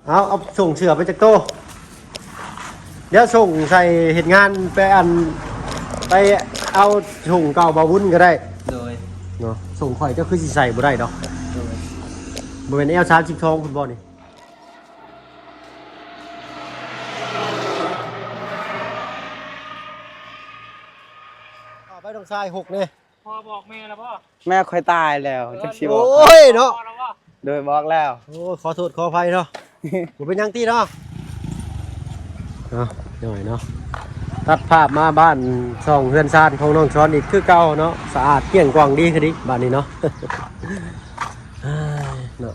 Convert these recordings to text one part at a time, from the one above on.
ເອົາ ເອົາສົ່ງເສື້ອໄປຈັກໂຕ? ດຽວສົ່ງໃສ່ເຮັດງານໄປ ອັນ ໄປເອົາສົ່ງເກົ່າບ່າວບຸນກໍໄດ້ ໂດຍ ເນາະ. ສົ່ງຂ້ອຍເຈົ້າຄືຊິໃສ່ບໍ່ໄດ້ດອກ ໂດຍ. ບໍ່ແມ່ນແອວສາມສິບສອງພຸ້ນບໍ່ນີ້? ເອົາໄປນ້ອງຊາຍຫົກແດ່. ພໍ່ບອກແມ່ແລ້ວບໍ່? ແມ່ຂ້ອຍຕາຍແລ້ວ ເອີ ຈັກຊິບອກ. ໂອ້ຍເນາະ ພໍ່ແລ້ວບໍ່? ໂດຍ ບອກແລ້ວ. ໂອ້ຍ ຂໍໂທດຂໍອະໄພເນາະ ບໍ່ເປັນຫຍັງຕິເນາະ. ເນາະ ໜ້ອຍເນາະ ຕັດພາບມາບ້ານຊ່ອງເຮືອນຊານຂອງນ້ອງຊອນອີກຄືເກົ່າເນາະ. ສະອາດກ້ຽງກວາງດີຄືດີບ້ານນີ້ເນາະ. ເນາະ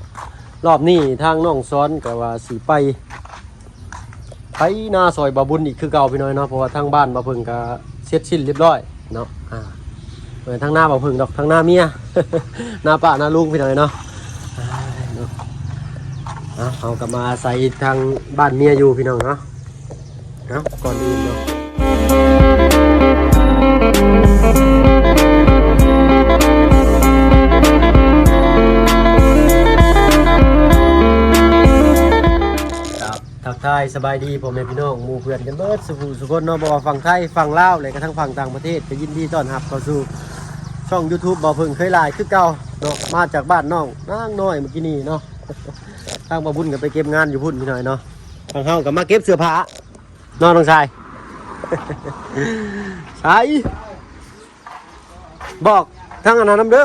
ຮອບນີ້ທາງນ້ອງຊອນກໍວ່າຊິໄປ ໄຖນາຊ່ອຍບ່າວບຸນອີກຄືເກົ່າພີ່ນ້ອງເນາະ ເພາະວ່າທາງບ້ານບ່າວເຜິ້ງກໍເສັດສິ້ນລຽບຮ້ອຍເນາະ. ອ່າ ບໍ່ແມ່ນທາງນາບ່າວເຜິ້ງດອກ ທາງນາເມຍ ນາປ້ານາລຸງພີ່ນ້ອງເນາະ. ອ່າ ເນາະ ອ່າ ເຮົາກໍມາອາໄສທາງບ້ານເມຍຢູ່ພີ່ນ້ອງເນາະ. ເນາະ ກ່ອນອື່ນເນາະ ຄັບ ທັກທາຍສະບາຍດີພໍ່ແມ່ພີ່ນ້ອງໝູ່ເພື່ອນກັນເບິດສູ່ຜູ້ສູ່ຄົນເນາະ ບໍ່ວ່າຝັ່ງໄທ ຝັ່ງລາວ ແລະກະທັງຝັ່ງຕ່າງປະເທດ ກໍຍິນດີຕ້ອນຮັບເຂົ້າສູ່ຊ່ອງ YouTube ບ່າວເຜິ້ງເຄີຍຫຼາຍຄືເກົ່າເນາະ. ມາຈາກບ້ານນ້ອງນາງນ້ອຍມື້ກີ້ນີ້ເນາະ ທາງບ່າວບຸນກໍໄປເກັບງານຢູ່ພຸ້ນພີ່ນ້ອງເນາະ. ທາງເຮົາກໍມາເກັບເສື້ອຜ້າເນາະ ນ້ອງຊາຍ ໃສ ບອກທາງອັນນັ້ນນຳເດີ.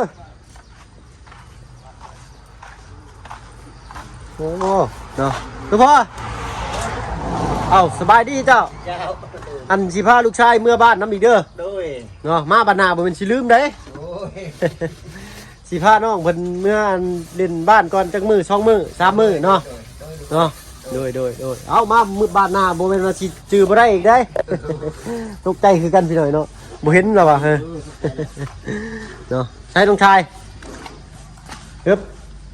ໂອ້ ເນາະ ຫຼວງພໍ່ ເອົ້າ ສະບາຍດີເຈົ້າ. ເຈົ້າ ອັນ ຊິພາລູກຊາຍເມືອບ້ານນຳອີກເດີ. ໂດຍ ເນາະ ມາບັດໜ້າບໍ່ແມ່ນຊິລືມເດ້. ໂອ້ຍ ຊິພານ້ອງເພິ່ນເມືອ ອັນ ຫຼິ້ນບ້ານກ່ອນຈັກມື້ ສອງມື້ ສາມມື້ເນາະ. ໂດຍ ໂດຍ ເນາະ ໂດຍ ໂດຍ ໂດຍ. ເອົາ ມາມື້ບາດໜ້າບໍ່ແມ່ນວ່າຊິຈື່ບໍ່ໄດ້ອີກເດ້. ຕົກໃຈຄືກັນພີ່ນ້ອງເນາະ ບໍ່ເຫັນແລ້ວວ່າ ເອີ ເນາະ. ໃສ່ນ້ອງຊາຍ ເອີບ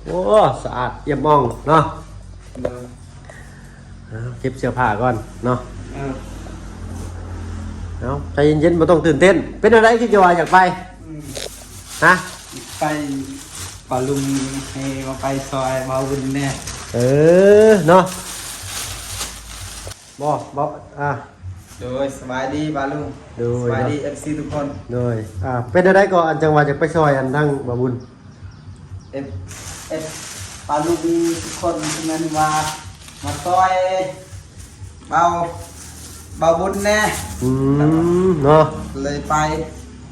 ໂອ້ ສະອາດອຽມອ່ອງເນາະ. ເອີ ເກັບເສື້ອຜ້າກ່ອນເນາະ. ເອີ ເອົາ ໃຈເຢັນໆ ບໍ່ຕ້ອງຕື່ນເຕັ້ນ. ເປັນແນວໃດຄືຈະວ່າຢາກໄປ? ອືມ ຮະ? ໄປ ປ້າລຸງໃຫ້ມາໄປຊ່ອຍບ່າວບຸນແດ່. ເອີ ເນາະ ບໍ່ ບໍ່ ອ່າ ໂດຍ ສະບາຍດີປ້າລຸງ. ໂດຍ ສະບາຍດີ ເນາະ ເອັຟຊີທຸກຄົນ. ໂດຍ ອ່າ ເປັນແນວໃດກໍ ອັນ ຈັ່ງວ່າຈະໄປຊ່ອຍ ອັນ ທາງບ່າວບຸນ? ເອັຟ ເອັຟ ປ້າລຸງທຸກຄົນ ແມ່ນວ່າມາຊ່ອຍ ເບົາ ເບົາບຸນແດ່. ອືມ ເນາະ ເລີຍໄປ.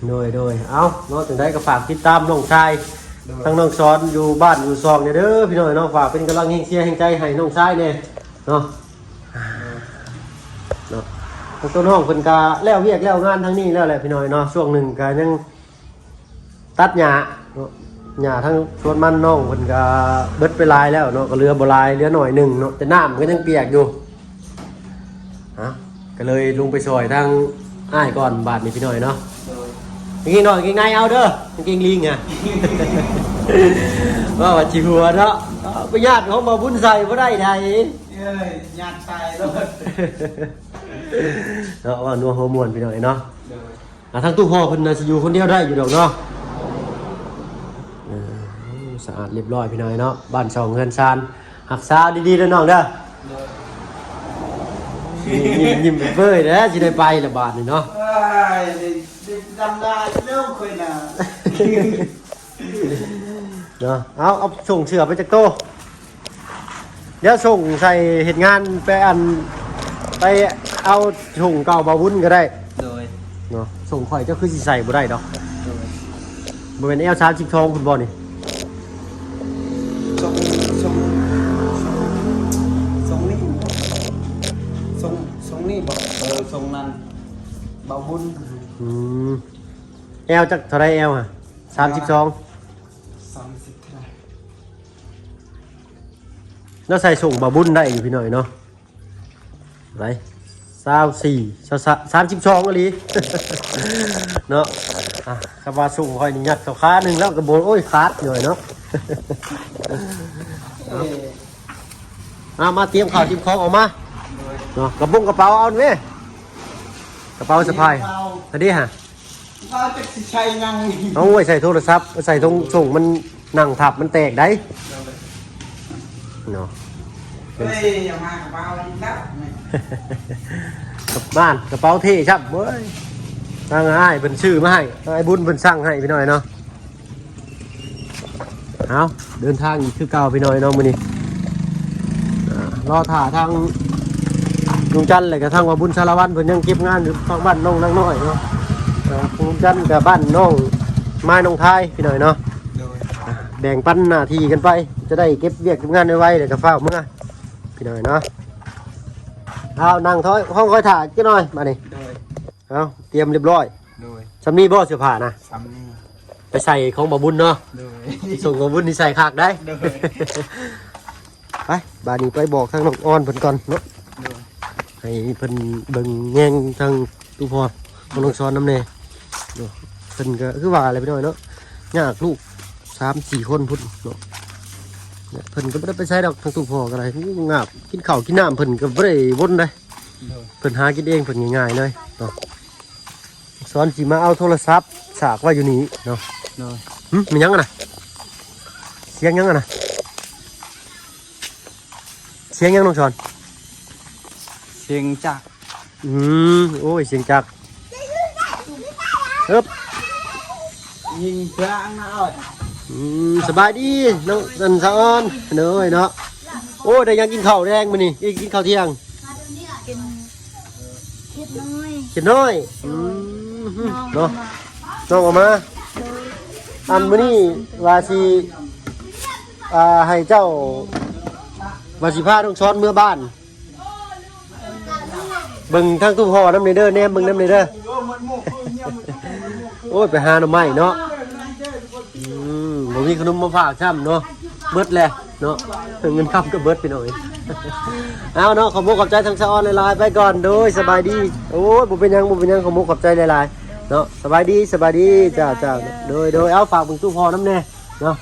ໂດຍ ໂດຍ ເອົາເນາະ ຈັ່ງໃດກໍຝາກຕິດຕາມນ້ອງຊາຍ ໂດຍ ທັງນ້ອງສອນຢູ່ບ້ານຢູ່ຊ່ອງແດ່ເດີພີ່ນ້ອງເນາະ. ຝາກເປັນກຳລັງແຮງເຊຍແຮງໃຈໃຫ້ນ້ອງຊາຍແດ່ເນາະ. ເນາະ ທາງຕົວນ້ອງເພິ່ນກະແລ້ວວຽກແລ້ວງານທາງນີ້ແລ້ວແຫຼະພີ່ນ້ອງເນາະ. ຊ່ວງໜຶ່ງກະຍັງ ຕັດຫຍ້າເນາະ ຫຍ້າທາງສວນມັນນ້ອງເພິ່ນກະເບິດໄປຫຼາຍແລ້ວເນາະ ກະເຫຼືອບໍ່ຫຼາຍ ເຫຼືອໜ້ອຍໜຶ່ງເນາະ ແຕ່ນ້ຳມັນກະຍັງປຽກຢູ່. ຮະ ກະເລີຍລົງໄປຊ່ອຍທາງອ້າຍກ່ອນບາດນີ້ພີ່ນ້ອງເນາະ. ໂດຍ ກາງເກງນ້ອຍກາງເກງໃນເອົາເດີ ກາງເກງລີງອະ ວ່າວ່າຊິຫົວເນາະ. ເອົາ ໄປຍາດຂອງບ່າວບຸນໃສ່ບໍ່ໄດ້ໃດເອີຍ ຍາດໃສ່ໂລດເນາະ. ເວົ້ານົວຫົວມ່ວນພີ່ນ້ອງເນາະ. ໂດຍ ອ່າ ທາງຕູ້ພໍ່ເພິ່ນໜ້າຊິຢູ່ຄົນດຽວໄດ້ຢູ່ດອກເນາະ. ເອີ ສະອາດລຽບຮ້ອຍພີ່ນ້ອງເນາະ ບ້ານຊ່ອງເຮືອນຊານ ຮັກສາດີໆເດີນ້ອງເດີ. ໂດຍ ຍິ້ມ ຍິ້ມເປີຍແລ້ວ ຊິໄດ້ໄປລະບາດນີ້ເນາະ. ເອີຍ ໄດ້ ໄດ້ດຳນາແລ້ວຂ້ອຍນະ ເນາະ. ເອົາ ເອົາສົ່ງເສື້ອໄປຈັກໂຕ? ດຽວສົ່ງໃສ່ເຮັດງານໄປ ອັນ ໄປເອົາສົ່ງເກົ່າບ່າວບຸນກໍໄດ້. ໂດຍ ເນາະ ສົ່ງຂ້ອຍເຈົ້າຄືຊິໃສ່ບໍ່ໄດ້ດອກ. ໂດຍ ບໍ່ແມ່ນແອວສາມສິບສອງພຸ້ນບໍ່ນີ້? ສົ່ງ ສົ່ງ ສົ່ງນີ້ ສົ່ງ ສົ່ງນີ້ບໍ່? ເອີ ສົ່ງນັ້ນ ບ່າວບຸນ. ອືມ ແອວຈັກເທົ່າໃດແອວຫະ? ສາມສິບສອງ ສາມສິບເທົ່າໃດ? ລາວໃສ່ສົ່ງບ່າວບຸນໄດ້ຢູ່ພີ່ນ້ອງເນາະ. ໄດ້ ຊາວສີ່ ຊາວສາມ ສາມສິບສອງອີ່ຫຼີເນາະ. ອ່ະ ຄຳວ່າສົ່ງຂ້ອຍນີ້ຍັດເຂົ້າຂາໜຶ່ງແລ້ວກໍບໍ່ ໂອ້ຍ ຂາດຢູ່ເນາະ. ເອົາ ມາ ມາຕຽມເຂົ້າຕຽມຂອງອອກມາເນາະ. ກະປົງກະເປົາເອົາແມ່ ກະເປົາສະພາຍ ອັນນີ້ຫະ ເອົາຈັກຊິໃສ່ຫຍັງ? ເອົາໄວ້ໃສ່ໂທລະສັບ ໃສ່ຖົງສົ່ງ ມັນນັ່ງທັບມັນແຕກໄດ໋ເນາະ. ເອີຍ ຢ່າມາກະເປົາອີກແລ້ວ ກະບານກະເປົາເທ່ຊ້ຳເວີຍ. ທາງອ້າຍເພິ່ນຊື້ມາໃຫ້ ທາງອ້າຍບຸນເພິ່ນສັ່ງໃຫ້ພີ່ນ້ອງເນາະ. ເອົາ ເດີນທາງອີກຄືເກົ່າພີ່ນ້ອງເນາະ ມື້ນີ້ ອ່າ ລໍຖ້າທາງລຸງຈັນ ແລະກະທາງວ່າບຸນສາລະວັນ ເພິ່ນຍັງເກັບງານຢູ່ທາງບ້ານນ້ອງນາງນ້ອຍເນາະ. ອ່າ ລຸງຈັນກະບ້ານນ້ອງມາຍ ນ້ອງທາຍພີ່ນ້ອງເນາະ. ໂດຍ ອ່າ ແບ່ງປັນໜ້າທີ່ກັນໄປ ຈະໄດ້ເກັບວຽກເກັບງານໄວໆ ແລ້ວກະຟ້າວເມືອພີ່ນ້ອງເນາະ. ເອົາ ນັ່ງທ້ອງຄອຍຖ້າຈັກໜ່ອຍບາດນີ້. ໂດຍ ເອົາ ຕຽມຮຽບຮ້ອຍ. ໂດຍ ສ່ຳນີ້ບໍ່ເສື້ອຜ້ານະ? ສ່ຳນີ້ ໄປໃສ່ຂອງບ່າວບຸນເນາະ. ໂດຍ ສົ່ງບ່າວບຸນນີ້ໃສ່ຄັກໄດ໋. ໂດຍ ໄປ ບາດນີ້ໄປບອກທາງນ້ອງອອນເພິ່ນກ່ອນເນາະ. ໂດຍ ໃຫ້ເພິ່ນເບິ່ງແຍງທາງຕູ້ພໍ່ຂອງນ້ອງຊອນນຳແດ່ເນາະ. ເພິ່ນກະຄືວ່າແຫຼະພີ່ນ້ອງເນາະ ຍາກລູກສາມສີ່ຄົນພຸ້ນເນາະ. ເພິ່ນກະບໍ່ໄດ້ໄປໃສດອກ ທາງຕູ້ພໍ່ກະໄດ້ ງາບ ກິນເຂົ້າກິນນ້ຳເພິ່ນກະບໍ່ໄດ້ວົນໃດ໋. ໂດຍ ເພິ່ນຫາກິນເອງເພິ່ນງ່າຍໆເລີຍເນາະ. ສອນຊິມາເອົາໂທລະສັບສາກໄວ້ຢູ່ນີ້ເນາະ. ໂດຍ ຫຶ ແມ່ນຫຍັງຫັ້ນນະ? ສຽງຫຍັງຫັ້ນນະ? ສຽງຫຍັງນ້ອງສອນ? ສຽງຈັກ. ອືມ ໂອ້ຍ ສຽງຈັກ. ເອີບ ຍິງເພື່ອອັງນະອອດ. ອືມ ສະບາຍດີນ້ອງ ອັນ ສາວອອນ. ໂດຍເນາະ. ໂອ້ຍ ໄດ້ຫຍັງກິນເຂົ້າແລງມື້ນີ້? ກິນເຂົ້າທ່ຽງ? ເຮັດນ້ອຍ. ເຮັດນ້ອຍ. ອືມ ນ້ອງເນາະ ນ້ອງເອົາມາ. ໂດຍ ອັນມື້ນີ້ວ່າຊິ ອ່າ ໃຫ້ເຈົ້າ ວ່າຊິພານ້ອງຊອນເມືອບ້ານ ເບິ່ງທາງຕູ້ພໍ່ນຳແດ່ເດີ ແນມເບິ່ງນຳແດ່ເດີ. ໂອ້ຍ ໄປຫາໜໍ່ໄມ້ເນາະ. ອືມ ບໍ່ມີຂະໜົມມາຝາກຊ້ຳເນາະ ເບິດແຫຼະເນາະ ເງິນຄຳກະເບິດພີ່ນ້ອງ. ເອົາເນາະ ຂອບມຸກຂອບໃຈທາງສາວອອນຫຼາຍໆ ໄປກ່ອນ. ໂດຍ ສະບາຍດີ. ໂອ້ຍ ບໍ່ເປັນຫຍັງ ບໍ່ເປັນຫຍັງ ຂອບມຸກຂອບໃຈຫຼາຍໆເນາະ. ສະບາຍດີ ສະບາຍດີ. ເຈົ້າ ເຈົ້າ. ໂດຍ ໂດຍ. ເອົາ ຝາກເບິ່ງຕູ້ພໍ່ນຳແດ່ເນາະ.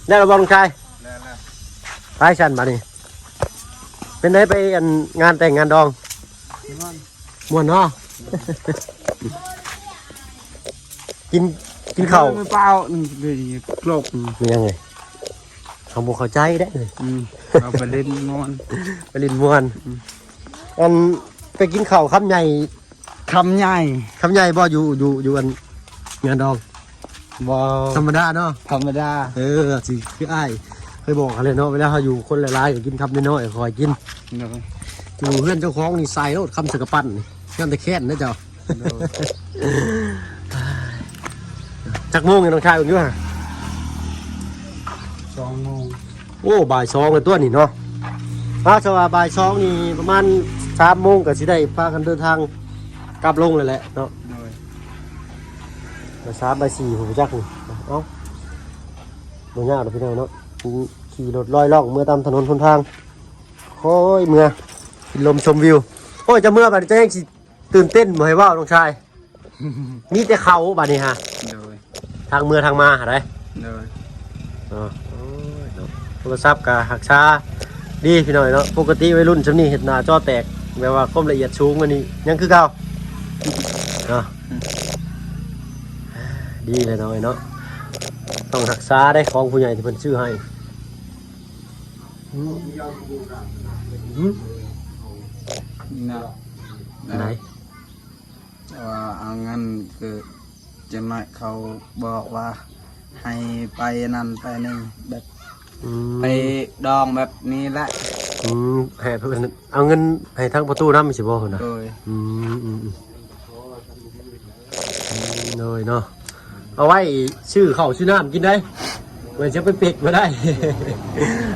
ໄດ້ລະບໍ່ນ້ອງຊາຍ? ໄດ້ແລ້ວ. ໄປຊັ້ນບາດນີ້ ເປັນໃດໄປ ອັນ ງານແຕ່ງງານດອງ? ມ່ວນ ມ່ວນເນາະ. ກິນ ກິນເຂົ້າ ເອົາໄປເປົ່າໜຶ່ງ ໂລກ ເປັນຫຍັງເອີຍ? ເຮົາບໍ່ເຂົ້າໃຈເດ້. ອືມ ເອົາໄປຫຼິ້ນມ່ວນ ໄປຫຼິ້ນມ່ວນ. ອືມ ອັນ ໄປກິນເຂົ້າຄຳໃຫຍ່ ຄຳໃຫຍ່ ຄຳໃຫຍ່ບໍ່? ຢູ່ ຢູ່ ຢູ່ອັນງານດອງ. ບໍ່ ທຳມະດາເນາະ ທຳມະດາ. ເອີ ຊິຄືອ້າຍເຄີຍບອກຫັ້ນແຫຼະເນາະ ເວລາເຮົາຢູ່ຄົນຫຼາຍໆກະກິນຄຳນ້ອຍໆ ຄ່ອຍກິນ. ໂດຍ ຢູ່ເຮືອນເຈົ້າຂອງນີ້ໃສ່ໂລດຄຳໃສ່ກະປັ້ນນີ້ ຍ້ອນແຕ່ແຄ້ນເດ້ເຈົ້າ. ໂດຍ ຈັກໂມງນີ້ນ້ອງຊາຍເບິ່ງຢູ່ຫະ? ສອງໂມງ. ໂອ້ ບ່າຍສອງແລ້ວຕົວະນີ້ເນາະ. ຖ້າສະວ່າບ່າຍສອງນີ້ ປະມານສາມໂມງກະຊິໄດ້ພາກັນເດີນທາງກັບລົງແລ້ວແຫຼະເນາະ. ໂດຍ ບ່າຍສາມ ບ່າຍສີ່ ຜູ້ຈັກນີ້. ເອົ້າ ບໍ່ຍາກດອກພີ່ນ້ອງເນາະ ຂີ່ລົດລອຍລ່ອງເມືອຕາມຖະໜົນຫົນທາງ ຄ່ອຍເມືອກິນລົມຊົມວິວ. ໂອ້ຍ ຈະເມືອບາດນີ້ ຈະແຮ່ງຊິຕື່ນເຕັ້ນບໍ່ໃຫ້ເວົ້ານ້ອງຊາຍ. ມີແຕ່ເຂົາບາດນີ້ຫະ. ໂດຍ ທາງເມືອທາງມາຫາໄດ໋. ໂດຍ ເນາະ ໂອ້ຍເນາະ ໂທລະສັບກະຮັກສາດີພີ່ນ້ອງເນາະ. ປົກກະຕິໄວລຸ້ນຊ່ຳນີ້ເຮັດໜ້າຈໍແຕກ ແບບວ່າຄວາມລະອຽດສູງກວ່ານີ້ຍັງຄືເກົ່າເນາະ. ອືມ ດີແຫຼະນ້ອງເອີຍເນາະ ຕ້ອງຮັກສາໄດ໋ ຂອງຜູ້ໃຫຍ່ທີ່ເພິ່ນຊື້ໃຫ້. ອືມ ອືມ ນະ ໄດ໋. ແຕ່ວ່າເອົາເງິນຄື ຈັ່ງໜ້ອຍເຂົາບອກວ່າໃຫ້ໄປນັ້ນໄປນີ້ ແບບ ອືມ ໄປດອງແບບນີ້ແຫຼະ. ອືມ ໃຫ້ເພິ່ນເອົາເງິນໃຫ້ທາງພໍ່ຕູ້ນຳຊິບໍ່ພຸ້ນນະ? ໂດຍ ອືມ ອືມ ອືມ ໂດຍເນາະ ເອົາໄວ້ຊື້ເຂົ້າຊື້ນ້ຳກິນໄດ໋ ເພິ່ນຈະໄປເປັກບໍ່ໄດ້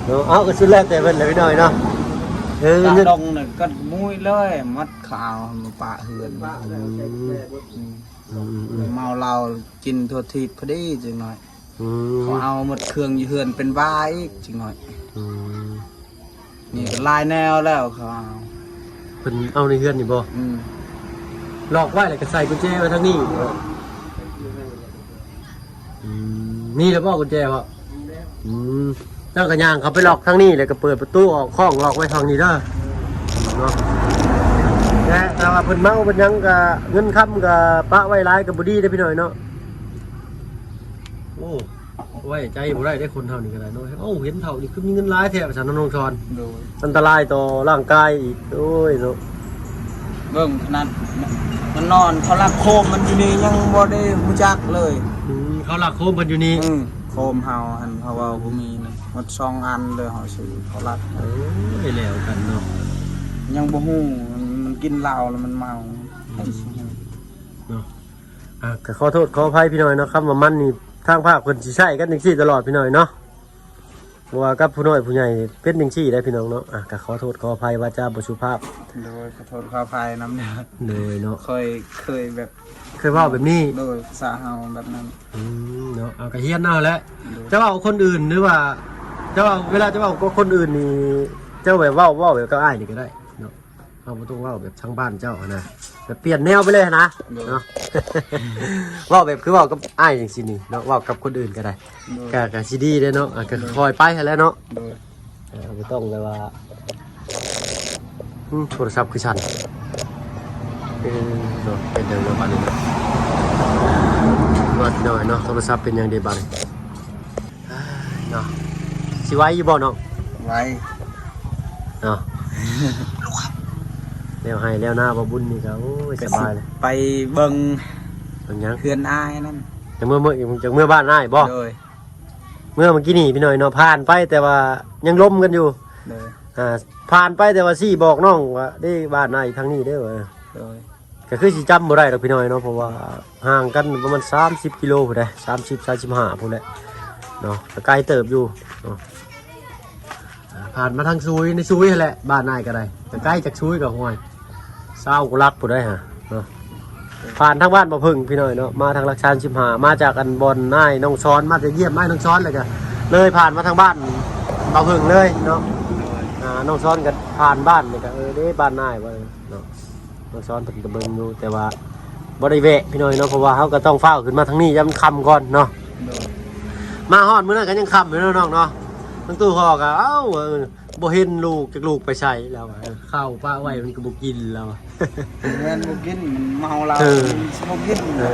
ເນາະ. ເອົາ ກະສຸດແລ້ວແຕ່ເພິ່ນແຫຼະພີ່ນ້ອງເນາະ. ເອີ ເງິນດອງນີ້ກະມຸ້ຍເລີຍ ໝົດ ເຂົາເອົາມາປະເຮືອນ. ອືມ ອືມ ອືມ ເມົາເຫຼົ້າກິນທົ່ວທີບພໍດີຈັກໜ້ອຍ. ອືມ ເຂົາເອົາໝົດເຄື່ອງຢູ່ເຮືອນເປັນບ້າອີກຈັກໜ້ອຍ. ອືມ ນີ້ກະຫຼາຍແນວແລ້ວເຂົາເອົາ. ເພິ່ນເອົາໃນເຮືອນນີ້ບໍ່? ອືມ ລອກໄວ້ແລ້ວກະໃສ່ກຸນແຈໄວ້ທາງນີ້. ອືມ ມີແລ້ວບໍ່ກຸນແຈບໍ່? ອືມ ເຈົ້າກະຍ່າງເຂົ້າໄປລອກທາງນີ້ ແລ້ວກະເປີດປະຕູອອກ ຄ້ອງລອກໄວ້ທາງນີ້ເດີເນາະ. ແຕ່ຖ້າວ່າເພິ່ນເມົາເພິ່ນຫຍັງກະ ເງິນຄຳກະປະໄວ້ຫຼາຍກະບໍ່ດີເດ້ພີ່ນ້ອງເນາະ. ໂອ້ ໄວ້ໃຈບໍ່ໄດ້ເດ້ ຄົນເຮົານີ້ກໍໄດ້ເນາະ. ເອົ້າ ເຫັນເຖົ້ານີ້ຄືມີເງິນຫຼາຍແທ້ ວ່າຊັ້ນເນາະ ນ້ອງຊອນ. ໂດຍ. ອັນຕະລາຍຕໍ່ຮ່າງກາຍອີກ. ໂອ້ຍເນາະ. ເບິ່ງຂະໜາດມັນນອນ ເຂົາລັກໂຄມມັນຢູ່ນີ້ຍັງບໍ່ໄດ້ຮູ້ຈັກເລີຍ. ອືມ ເຂົາລັກໂຄມເພິ່ນຢູ່ນີ້. ອືມ ໂຄມເຮົາຫັ້ນ ເຂົາເວົ້າບໍ່ມີນະ ໝົດສອງອັນເລີຍ ເຮົາຊື້ເຂົາລັກ. ໂອ້ຍ ແລ້ວກັນເນາະ. ຍັງບໍ່ຮູ້ ມັນ ມັນກິນເຫຼົ້າແລ້ວມັນເມົາ. ອືມ ເນາະ. ອ່າ ກໍຂໍໂທດຂໍອະໄພພີ່ນ້ອງເນາະ ຄຳວ່າມັນນີ້ ທາງພາກເພິ່ນຊິໃຊ້ກັນຈັ່ງຊີ້ຕະຫຼອດພີ່ນ້ອງເນາະ. ບໍ່ວ່າກັບຜູ້ນ້ອຍຜູ້ໃຫຍ່ເປັນຈັ່ງຊີ້ໄດ໋ພີ່ນ້ອງເນາະ. ອ່າ ກໍຂໍໂທດຂໍອະໄພວາຈາບໍ່ສຸພາບ. ໂດຍ ຂໍໂທດຂໍອະໄພນຳເດີ. ໂດຍເນາະ. ຂ້ອຍເຄີຍແບບ ເຄີຍເວົ້າແບບນີ້. ໂດຍ ພາສາເຮົາແບບນັ້ນ. ອືມ ເນາະ. ເອົາ ກໍຮຽນເອົາແຫຼະ. ໂດຍ. ຈະເວົ້າຄົນອື່ນ ຫຼືວ່າ ຈະເວົ້າ ເວລາຈະເວົ້າກັບຄົນອື່ນນີ້ ເຈົ້າແບບເວົ້າ ເວົ້າແບບກັບອ້າຍນີ້ກໍໄດ້ເນາະ. ເຮົາບໍ່ຕ້ອງເວົ້າແບບທາງບ້ານເຈົ້າຫັ້ນນະ ແບບປ່ຽນແນວໄປເລີຍຫັ້ນນະ. ໂດຍ. ເນາະ. ເວົ້າແບບຄືເວົ້າກັບອ້າຍຈັ່ງຊີ້ນີ້ເນາະ ເວົ້າກັບຄົນອື່ນກໍໄດ້. ໂດຍ. ກະ ກະຊິດີເດ້ເນາະ. ອ່າ ກະ ໂດຍ ຄ່ອຍໄປຫັ້ນແຫຼະເນາະ. ໂດຍ. ເອີ ບໍ່ຕ້ອງແບບວ່າ ອືມ ໂທລະສັບຄືສັ່ນ. ເອີ ເນາະ ເປັນຫຍັງເນາະບາດນີ້ເນາະ. ວ່າໜ້ອຍເນາະ ໂທລະສັບເປັນຫຍັງເດບາດນີ້. ເນາະ ຊິໄວຢູ່ບໍ່ນ້ອງ? ໄວເນາະ. ແລ້ວໄຮ່ແລ້ວນາບໍ່ບຸນນີ້ກໍ ໂອ້ຍ ສະບາຍເລີຍ. ໄປເບິ່ງ ເບິ່ງຫຍັງ? ເຮືອນອ້າຍນັ້ນ. ຈະເມືອ ເມືອ ຈະເມືອບ້ານອ້າຍບໍ່? ໂດຍ. ເມືອມື້ກີ້ນີ້ພີ່ນ້ອງເນາະ ຜ່ານໄປແຕ່ວ່າຍັງລົມກັນຢູ່. ໂດຍ. ອ່າ ຜ່ານໄປແຕ່ວ່າຊີ້ບອກນ້ອງວ່າ ເດ້ ບ້ານອ້າຍທາງນີ້ເດີ. ໂດຍ. ກໍຄືຊິຈຳບໍ່ໄດ້ດອກພີ່ນ້ອງເນາະ ເພາະວ່າຫ່າງກັນປະມານສາມສິບກິໂລພຸ້ນເດ້ ສາມສິບ ສາມສິບຫ້າພຸ້ນແຫຼະເນາະ ກໍໄກເຕີບຢູ່ເນາະ. ອ່າ ຜ່ານມາທາງຊຸຍ ໃນຊຸຍຫັ້ນແຫຼະ ບ້ານອ້າຍກໍໄດ້ ກໍໄກຈາກຊຸຍກໍ ຫ້ວຍ ຊາວກວ່າຫຼັກພຸ້ນເດ້ຫາເນາະ. ຜ່ານທາງບ້ານບໍ່ເພິ່ງພີ່ນ້ອງເນາະ ມາທາງຫຼັກສາມສິບຫ້າ ມາຈາກອັນບ່ອນອ້າຍນ້ອງຊອນ ມາແຕ່ຢ້ຽມອ້າຍນ້ອງຊອນ ແລ້ວກໍເລີຍຜ່ານມາທາງບ້ານບໍ່ເພິ່ງເລີຍເນາະ. ໂດຍ. ອ່າ ນ້ອງຊອນກໍຜ່ານບ້ານນີ້ກໍ ເອີ ເດ້ ບ້ານອ້າຍວ່າ ເນາະ ນ້ອງຊອນເພິ່ນກໍເບິ່ງຢູ່ ແຕ່ວ່າບໍ່ໄດ້ແວະພີ່ນ້ອງເນາະ ເພາະວ່າເຮົາກໍຕ້ອງຟ້າວຂຶ້ນມາທາງນີ້ ຍາມຄ່ຳກ່ອນເນາະ. ໂດຍ. ມາຮອດມື້ນັ້ນກໍຍັງຄ່ຳຢູ່ເນາະນ້ອງເນາະ ທາງຕູ້ຮໍກໍ ເອົ້າ ເອີ ບໍ່ເຫັນລູກ ຈັກລູກໄປໃສແລ້ວ ເອີ ເຂົ້າປະໄວ້ມັນກໍບໍ່ກິນແລ້ວ ແມ່ນບໍ່ກິນ ມັນເມົາເຫຼົ້າ ເອີ ມັນຊິບໍ່ກິນ. ເອີ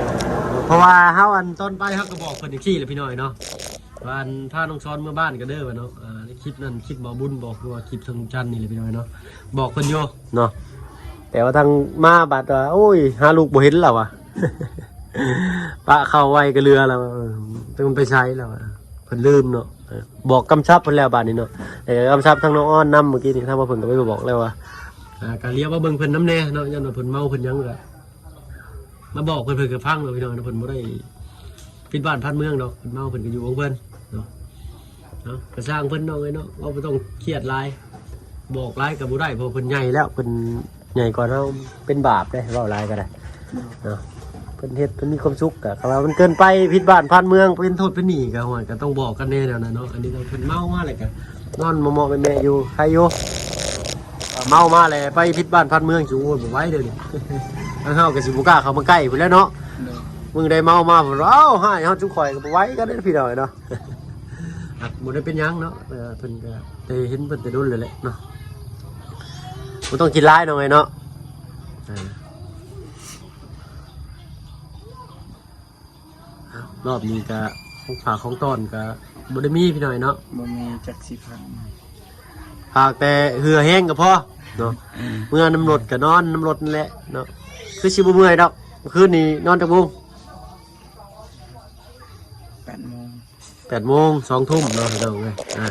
ເພາະວ່າເຮົາ ອັນ ຕອນໄປເຮົາກໍບອກເພິ່ນຈັ່ງຊີ້ແຫຼະພີ່ນ້ອງເນາະ ວ່າ ອັນ ພານ້ອງຊອນເມືອບ້ານກັນເດີວ່າເນາະ. ອ່າ ໃນຄລິບນັ້ນ ຄລິບບໍ່ບຸນບໍ່ ຫຼືວ່າຄລິບທາງຈັນນີ້ແຫຼະພີ່ນ້ອງເນາະ ບອກເພິ່ນຢູ່ເນາະ ແຕ່ວ່າທາງມາບັດວ່າ ໂອ້ຍ ຫາລູກບໍ່ເຫັນແລ້ວວ່າ ປະເຂົ້າໄວ້ກໍເຫຼືອແລ້ວ ເອີ ຈັກມັນໄປໃສແລ້ວວ່າ ເພິ່ນລືມເນາະ. ເອີ ບອກກຳຊັບເພິ່ນແລ້ວບາດນີ້ເນາະ ແຕ່ກຳຊັບທາງນ້ອງອອນນຳ ມື້ກີ້ນີ້ ທາງວ່າເພິ່ນກໍໄປບອກແລ້ວວ່າ ອ່າ ກໍລຽວມາເບິ່ງເພິ່ນນຳແດ່ເນາະ ຢ້ານວ່າເພິ່ນເມົາເພິ່ນຫຍັງກໍ ມາບອກເພິ່ນ ເພິ່ນກໍຟັງເນາະພີ່ນ້ອງເນາະ ເພິ່ນບໍ່ໄດ້ຜິດບ້ານຜິດເມືອງດອກ ເພິ່ນເມົາເພິ່ນກໍຢູ່ຂອງເພິ່ນເນາະ. ເນາະ ກໍຊ່າງເພິ່ນນ້ອງເອີຍເນາະ ເວົ້າບໍ່ຕ້ອງຄຽດຫຼາຍ ບອກຫຼາຍກໍບໍ່ໄດ້ ເພາະເພິ່ນໃຫຍ່ແລ້ວ ເພິ່ນໃຫຍ່ກວ່າເຮົາ ເປັນບາບເດ້ ເວົ້າຫຼາຍກໍໄດ້ເນາະ. ເພິ່ນເຮັດເພິ່ນມີຄວາມສຸກ ກໍຄັນວ່າມັນເກີນໄປ ຜິດບ້ານຜິດເມືອງ ເປັນໂທດເປັນໜີ້ ກໍ ໂອ້ຍ ກໍຕ້ອງບອກກັນແດ່ແນວນັ້ນເນາະ. ອັນນີ້ກໍເພິ່ນເມົາມາແລ້ວກໍນອນເມາະໆແມະໆຢູ່ ໄຄຢູ່ ເມົາມາແລ້ວໄປຜິດບ້ານຜິດເມືອງ ຊິ ໂອ້ຍ ບໍ່ໄຫວເດ້ນີ້ ທາງເຮົາກໍຊິບໍ່ກ້າເຂົ້າມາໃກ້ພຸ້ນແຫຼະເນາະ. ໂດຍ. ມື້ໃດເມົາມາພຸ້ນ ເອົ້າ ຮ້າຍເຮົາຈຸມຂ້ອຍກໍບໍ່ໄຫວກັນເດ້ພີ່ນ້ອງເນາະ. ອາດບໍ່ໄດ້ເປັນຫຍັງເນາະ ເອີ ເພິ່ນກໍ ແຕ່ເຫັນເພິ່ນແຕ່ດົນແລ້ວແຫຼະເນາະ ບໍ່ຕ້ອງຄິດຫຼາຍນ້ອງເອີຍເນາະ. ເອີ ຮອບນີ້ກະຂອງຝາກຂອງຕ້ອນກະບໍ່ໄດ້ມີພີ່ນ້ອງເນາະ ບໍ່ມີຈັກຊິພັນ ພາກແຕ່ເຫື່ອແຮງກໍພໍເນາະ. ເມື່ອນຳລົດກະນອນນຳລົດນັ້ນແຫຼະເນາະ ຄືຊິບໍ່ເມື່ອຍດອກ. ມື້ຄືນນີ້ນອນຈັກໂມງ? ແປດໂມງ ແປດໂມງ ສອງທຸ່ມເນາະພີ່ນ້ອງເອີຍ. ອ່າ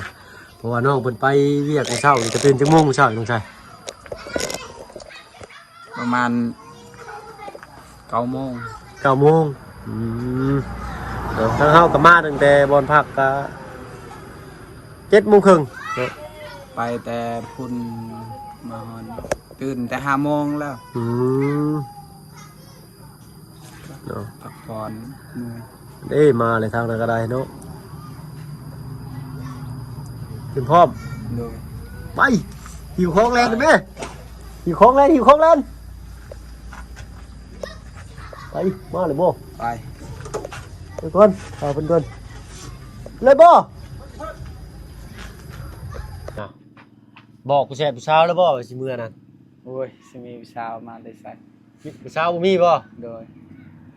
ເພາະວ່ານ້ອງເພິ່ນໄປວຽກມື້ເຊົ້າ ຈະຕື່ນຈັກໂມງມື້ເຊົ້ານ້ອງຊາຍ? ປະມານເກົ້າໂມງ ເກົ້າໂມງ. ອືມ ເນາະ ທາງເຮົາກໍມາຕັ້ງແຕ່ບ່ອນພັກກະເຈັດໂມງເຄິ່ງເນາະ ໄປແຕ່ພຸ້ນມາຮອດ ຕື່ນແຕ່ຫ້າໂມງແລ້ວ. ອືມ ເນາະ ພັກຜ່ອນເມື່ອຍ ເດ້ ມາເລີຍທາງນັ້ນກໍໄດ້ເນາະ. ເປັນພ້ອມ ໂດຍ ໄປ ຫິ້ວຂອງແລ່ນແມ່ ຫິ້ວຂອງແລ່ນ ຫິ້ວຂອງແລ່ນ ໄປ ມາເລີຍບໍ່? ໄປ ໄປກ່ອນ ຖ້າເພິ່ນກ່ອນ ເລີຍບໍ່? ບອກຜູ້ແຊບຜູ້ສາວແລ້ວບໍ່ວ່າຊິເມືອນັ້ນ? ໂອ້ຍ ຊິມີຜູ້ສາວມາແຕ່ໃສ? ຜູ້ສາວບໍ່ມີບໍ່? ໂດຍ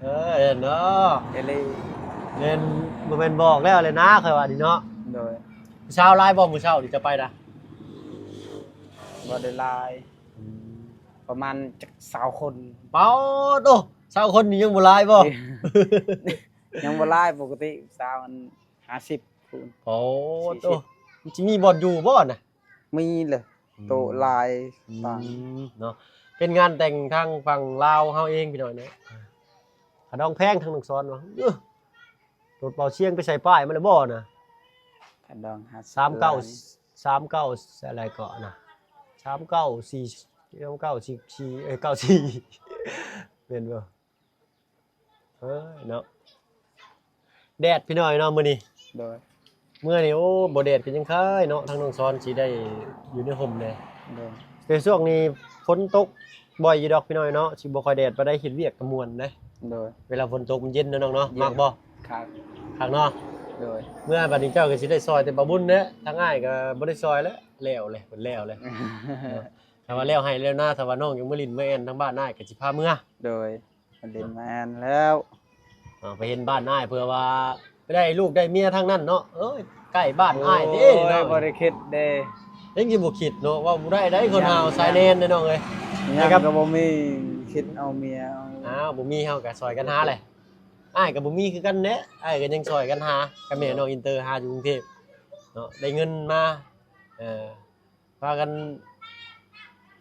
ເອີ ເຫັນເນາະ ເອລີ ແມ່ນ ບໍ່ແມ່ນບອກແລ້ວແຫຼະນາ ຂ້ອຍວ່ານີ້ເນາະ. ໂດຍ. ຜູ້ສາວຫຼາຍບໍ່ມື້ເຊົ້ານີ້ຈະໄປນະ? ບໍ່ໄດ້ຫຼາຍ ອືມ ປະມານຈັກຊາວຄົນ. ປາດໂທ້ ຊາວຄົນນີ້ຍັງບໍ່ຫຼາຍບໍ່? ຍັງບໍ່ຫຼາຍ ປົກກະຕິສາວມັນຫ້າສິບພຸ້ນ. ໂອ້ ສີ່ສິບ ໂທ້ ມັນຊິມີບ່ອນຢູ່ບໍ່ນະ? ມີເລີຍ ອືມ ໂຕະຫຼາຍ ອືມ ປານເນາະ. ເປັນງານແຕ່ງທາງຝັ່ງລາວເຮົາເອງພີ່ນ້ອງເນາະ. ຂະດອງແພງທາງນ້ອງສອນວ່າ ເອີ ລົດເບົາຊຽງໄປໃສ່ປ້າຍມາແລ້ວບໍ່ນະ? ຂະດອງຫ້າສິບ ສາມເກົ້າ ລ້ານ ສາມເກົ້າ ໃສ່ອະໄລເກາະນະ? ສາມເກົ້າສີ່ ສາມເກົ້າສີ່ສີ່ ເອີຍ ເກົ້າສີ່ ແມ່ນບໍ່? ເອີຍເນາະ ແດດພີ່ນ້ອງເນາະມື້ນີ້. ໂດຍ. ເມື່ອນີ້ ໂອ້ ບໍ່ແດດກໍຍັງຄາຍເນາະ ທາງນ້ອງສອນຊິໄດ້ຢູ່ໃນຮົ່ມແດ່. ໂດຍ. ແຕ່ຊ່ວງນີ້ຝົນຕົກ บ่อยอยู่ดอกพี่น้อยเนาะ สิบ่ค่อยแดดปานใด เฮ็ดเวียกก็ม่วนเด้. โดย. เวลาฝนตกมันเย็นเนาะน้องเนาะ เย็น มักบ่? คัก คักเนาะ. โดย. เมื่อบัดนี้เจ้าก็สิได้ซอยแต่บ่าวบุญแหละ ทางอ้ายก็บ่ได้ซอยแล้ว แล้วแหละ เพิ่นแล้วแหละ เนาะ ถ้าว่าแล้วไฮ่แล้วนา ถ้าว่าน้องอยากมาหลิ้นมาแอ่นทางบ้านอ้ายก็สิพาเมือ โดย. มาเล่นมาแอ่นแล้ว เนาะ ไปเห็นบ้านอ้าย เพื่อว่าไปได้ลูกได้เมียทางนั้นเนาะ เอ้ย ใกล้บ้านอ้ายเด้ โอ้ย เนาะ บ่ได้คิดเด้ ยังสิบ่คิดเนาะ เว้าบ่ได้ได๋ คนเฮา ยัง สายแลนเด้น้องเอ้ย ยัง นะครับ ก็บ่มี คิดเอาเมียเอา อ้าว บ่มีเฮาก็ซอยกันหาแหละ อ้ายก็บ่มีคือกันแหละ อ้ายก็ยังซอยกันหา กับแม่น้องอินเตอร์หาอยู่กรุงเทพฯ เนาะ ได้เงินมา เอ่อ พากัน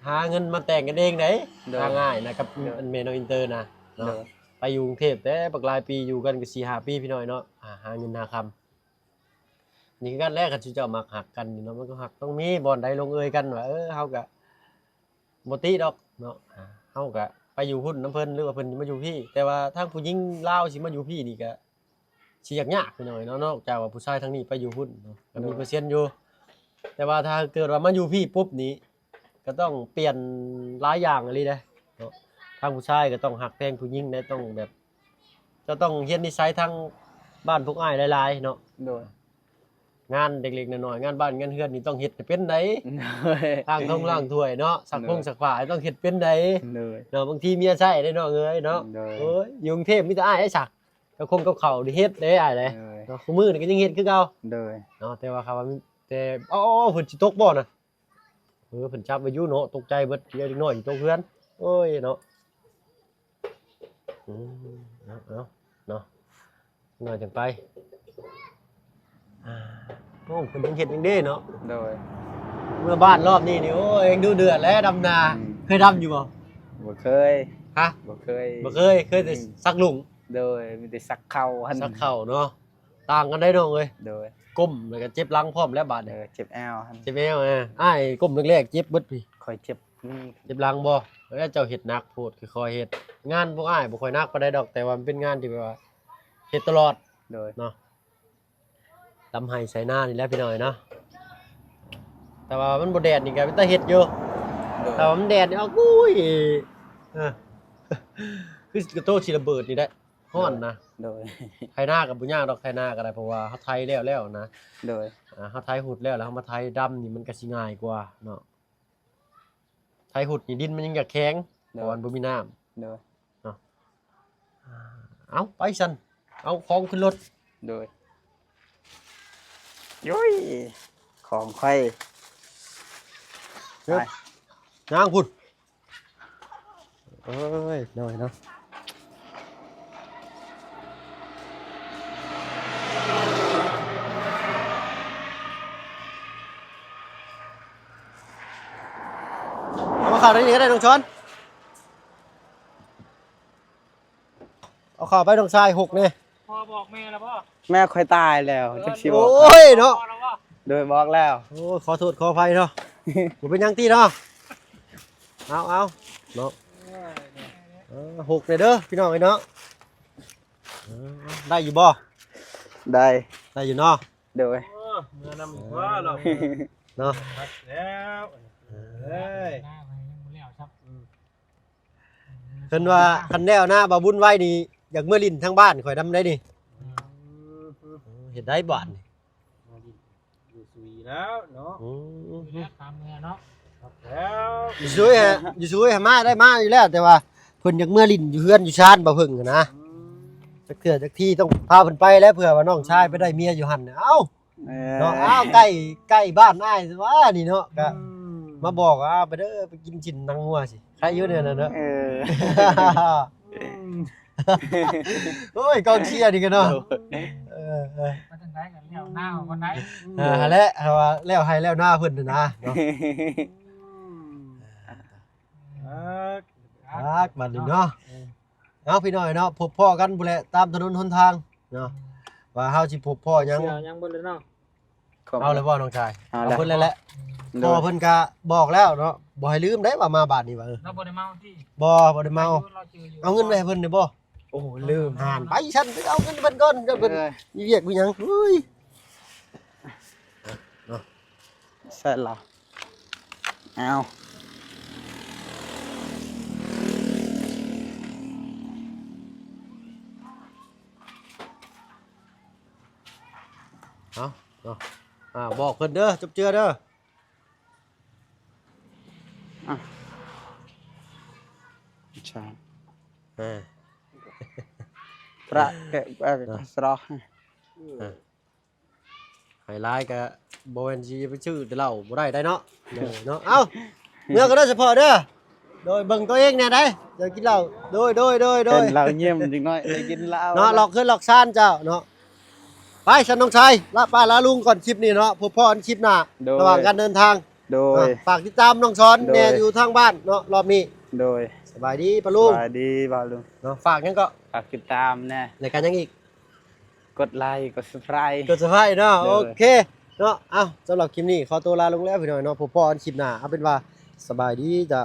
หาเงินมาแต่งกันเองได๋ โดย ทางอ้ายนะกับ โดย อันแม่น้องอินเตอร์นะเนาะ โดย ไปอยู่กรุงเทพฯแต่บักหลายปี อยู่กันก็สี่ห้าปีพี่น้อยเนาะ อ่า หาเงินหาคำ นี่คือกันแหละ คันสิเจ้ามักฮักกันนี่เนาะ มันก็ฮักต้องมีบ่อนใดลงเอยกันว่า เออ เฮาก็บ่ติดอกเนาะ อ่า เฮาก็ไปอยู่พุ้นนำเพิ่น หรือว่าเพิ่นมาอยู่พี้ แต่ว่าทางผู้หญิงลาวสิมาอยู่พี้นี่ก็ สิยากๆ พี่น้องเนาะ นอกจากว่าผู้ชายทางนี้ไปอยู่พุ้นเนาะ ก็มี โดย เปอร์เซ็นต์อยู่ แต่ว่าถ้าเกิดว่ามาอยู่พี้ปุ๊บนี่ ก็ต้องเปลี่ยนหลายอย่างอีหลีเด้เนาะ ทางผู้ชายก็ต้องฮักแพงผู้หญิงได้ ต้องแบบ เจ้าต้องเรียนนิสัยทางบ้านพวกอ้ายหลายๆ เนาะ โดย งานเล็กๆ น้อยๆ งานบ้านงานเฮือนนี่ต้องเฮ็ดให้เป็นได๋ โดย ล้างถ้วยล้างถ้วยเนาะ ซักผง โดย ซักผ้าต้องเฮ็ดเป็นได๋ โดย เนาะ บางทีเมียใช้เด้น้องเอ้ยเนาะ โดย โอ้ย อยู่กรุงเทพฯมีแต่อ้ายไอ้สัก กับคงกับข้าวนี่เฮ็ดเด้อ้ายเด้ โดย เนาะ คู่มื้อนี่ก็ยังเฮ็ดคือเก่า โดย เนาะ แต่ว่าคำว่ามี แต่ เอ้า เพิ่นสิตกบ่นะ เออ เพิ่นจับไว้อยู่เนาะ ตกใจเบิด เดี๋ยวเด็กน้อยสิตกเฮือน โอ้ยเนาะ อืม เอา เอา เนาะ น้อยจั่งไป อ่า โอ้ เพิ่นยังเฮ็ดยังเด้เนาะ โดย เมือบ้านรอบนี้นี่ โอ้ย ยังดุเดือดแล้วดำนา อืม เคยดำอยู่บ่? บ่เคย ฮะ? บ่เคย บ่เคย เคยแต่ อืม สักหลุม โดย มีแต่สักเข้าหั่น สักเข้าเนาะ ต่างกันได้น้องเอ้ย โดย ก้มแล้วก็เจ็บหลังพร้อมแล้วบาดนี้ เออ เจ็บแอวหั่น เจ็บแอว เออ อ้ายก้มแรกๆ เจ็บเบิดพี้ ข้อยเจ็บนี่ เจ็บหลังบ่? เอ้ย เจ้าเฮ็ดหนักโพด ค่อยๆ เฮ็ด งานพวกอ้ายบ่ค่อยหนักปานใดดอก แต่ว่ามันเป็นงานที่แบบว่าเฮ็ดตลอด โดย เนาะ ดำไฮ่ไถนานี่แหละพี่น้อยเนาะ แต่ว่ามันบ่แดดนี่ก็เป็นตาเฮ็ดอยู่ โดย แต่ว่ามันแดดนี่ เอา อุ้ย เออ คือกระโตสิระเบิดนี่แหละ ร้อนนะ โดย ไถนาก็บ่ยากดอก ไถนาก็ได้ เพราะว่าเฮาไถแล้วแล้วนะ โดย อ่า เฮาไถฮุดแล้ว แล้วเฮามาไถดำนี่มันก็สิง่ายกว่าเนาะ ไถฮุดนี่ดินมันยังอยากแข็ง โดย เพราะว่ามันบ่มีน้ำ โดย เนาะ อ่า เอาไปซั่น เอาของขึ้นรถ โดย โย้ย ของข้อย เอิบ ไป ย่างพุ้น เอ้ย น้อยเนาะ เอามาเข้าในนี้ก็ได้น้องชอน เอาเข้าไปน้องชายหกนี่ พ่อบอกแม่แล้วบ่? แม่ข้อยตายแล้ว จักสิบอก โอ้ยเนาะ พ่อแล้วบ่? โดยบอกแล้ว โอ้ย ขอโทษขออภัยเนาะ บ่เป็นหยังติเนาะ เอา เอา เนาะ เออ หกเลยเด้อพี่น้องเอ้ยเนาะ เออ ได้อยู่บ่? ได้ ได้อยู่เนาะ โดย เออ เมือนำอีกว่าเรา เนาะ พักแล้ว เอ้ย หน้ามันยังบ่แล้วครับ อืม เพิ่นว่าคันแล้วนะ บ่าวบุญไว้นี่ อยากเมือหลิ้นทางบ้านข้อยนำได้นี่ อืม เฮ็ดได้บ้านนี่ มาดิ อยู่สวีแล้วเนาะ อืม อยู่แล้วตามเมือเนาะ ครับแล้ว อยู่สวีฮะ อยู่สวีฮะ มาได้มาอยู่แล้ว แต่ว่าเพิ่นอยากเมือหลิ้นอยู่เฮือนอยู่ชานบ่าวเพิ่งหั้นนะ อืม ไป ຈັກເທື່ອຈັກທີຕ້ອງພາເພິ່ນໄປແຫຼະ ເພື່ອວ່ານ້ອງຊາຍໄປໄດ້ເມຍຢູ່ຫັ້ນ. ເອົ້າ ເອີ ເນາະ ອ້າວ ໃກ້ ໃກ້ບ້ານອ້າຍວ່ານີ້ເນາະ ກະ ອືມ ມາບອກວ່າ ອ້າວ ໄປເດີ ໄປກິນຊີ້ນໜັງງົວຊິ ໃຄຢູ່ແນວນັ້ນເນາະ. ເອີ ໂອ້ຍ ກອງເຊຍນີ້ກະເນາະ. ໂດຍ ເອີ ເອີ ໄປທາງໃດກະແລ້ວໜ້າເຮົາກ່ອນໄດ໋. ເອີ ຫັ້ນແຫຼະ ເຮົາວ່າແລ້ວໄຮ່ແລ້ວນາເພິ່ນຫັ້ນນະເນາະ. ອືມ ຄັກ ຄັກ ບັດນີ້ເນາະ. ເອີ ເອົາ ພີ່ນ້ອງເນາະ ພົບພໍ້ກັນພຸ້ນແຫຼະ ຕາມຖະໜົນຫົນທາງເນາະ ວ່າເຮົາຊິພົບພໍ້ຫຍັງ. ເອົາແລ້ວບໍ່ນ້ອງຊາຍ? ເອົາແລ້ວ ເອົາເພິ່ນແລ້ວແຫຼະ. ອືມ ພໍ່ເພິ່ນກະບອກແລ້ວເນາະ ບໍ່ໃຫ້ລືມໄດ໋ວ່າມາບ້ານນີ້ວ່າ. ເອີ ລາວບໍ່ໄດ້ເມົາຕິ? ບໍ່ ບໍ່ໄດ້ເມົາ. ເອົາເງິນໄວ້ໃຫ້ເພິ່ນໄດ້ບໍ່? ໂອ້ ລືມ. ຫັ້ນ ໄປຊັ້ນ ໄປເອົາເງິນເພິ່ນກ່ອນ ເພິ່ນ ເອີ ມີວຽກມີຫຍັງ. ເຮີ້ຍ ເນາະ ໃສ່ລະ ເອົາ ເອົາເນາະ. ອ່າ ບອກເພິ່ນເດີ ຈົບເຈືອເດີ. ອ່ະ ໃຊ່ ເອີ ພະແກະ ເອີ ເນາະ ສະເນາະ. ເອີ ໃຫ້ຫຼາຍກະບໍ່ແມ່ນຊິໄປຊື້ແຕ່ເຫຼົ້າບໍ່ໄດ້ໄດ໋ເນາະ. ເອີ ເນາະ ເອົ້າ ເມືອກ່ອນເດີສະເພາະເດີ. ໂດຍ ເບິ່ງໂຕເອງແດ່ໄດ໋ ຢ່າກິນເຫຼົ້າ. ໂດຍ ໂດຍ ໂດຍ ໂດຍ ເຫັນເຫຼົ້າຍິ້ມຈັກໜ້ອຍ ໄດ້ກິນເຫຼົ້າເນາະ. ເນາະ ລັອກເຮືອນລັອກຊານເຈົ້າເນາະ. ໄປຊັ້ນນ້ອງຊາຍ ລາປ້າລາລຸງກ່ອນຄລິບນີ້ເນາະ ພົບພໍ້ກັນຄລິບໜ້າ. ໂດຍ ລະຫວ່າງການເດີນທາງ. ໂດຍ ຝາກຕິດຕາມນ້ອງສອນແດ່ ໂດຍ ຢູ່ທາງບ້ານເນາະ ລອບນີ້. ໂດຍ ສະບາຍດີປ້າລຸງ. ສະບາຍດີປ້າລຸງເນາະ. ຝາກຫຍັງເກາະ? ຝາກຕິດຕາມແດ່ ແລ້ວກະຫຍັງອີກ? ກົດໄລ ກົດ Subscribe ກົດ Subscribe ເນາະ. ໂດຍ ໂອເຄເນາະ. ເອົ້າ ສຳລັບຄລິບນີ້ຂໍໂຕລາລົງແລ້ວພີ່ນ້ອງເນາະ ພົບພໍ້ກັນຄລິບໜ້າ. ເອົາເປັນວ່າສະບາຍດີເຈົ້າ.